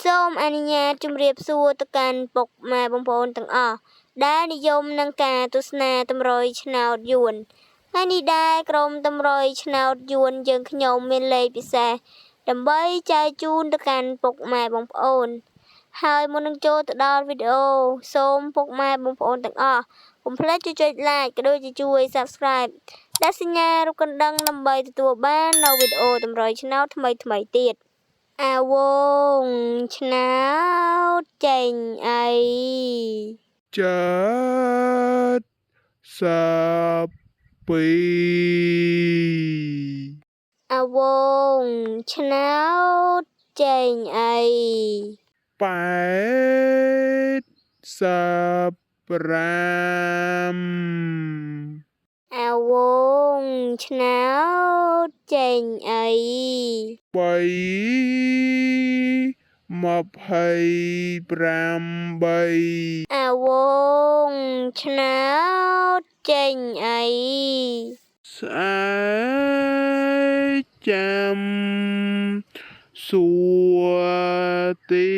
សូមអនុញ្ញាតជម្រាបសួរទៅកាន់ពុកម៉ែបងប្អូនទាំងអស់ដែលនិយមនឹងការទស្សនាតម្រុយឆ្នោតយួនថ្ងៃនេះដែរក្រុមតម្រុយឆ្នោតយួនយើងខ្ញុំមានលេខពិសេសដើម្បីចែកជូនទៅកាន់ពុកម៉ែបងប្អូនហើយមុននឹងចូលទៅដល់វីដេអូសូមពុកម៉ែបងប្អូនទាំងអស់កុំភ្លេចជួយចុច Like ក៏ដូចជាជួយ Subscribe ដាក់សញ្ញារូបកណ្ដឹងដើម្បីទទួលបាននូវវីដេអូតម្រុយឆ្នោតថ្មីៗទៀតអាវងឆ្នោតចេញអី 72 អាវងឆ្នោតចេញអី 85 អាវងឆ្នោតចេញអី 3 28 អាវងឆ្នោតចេញអី ស្អែកចាំសួរទី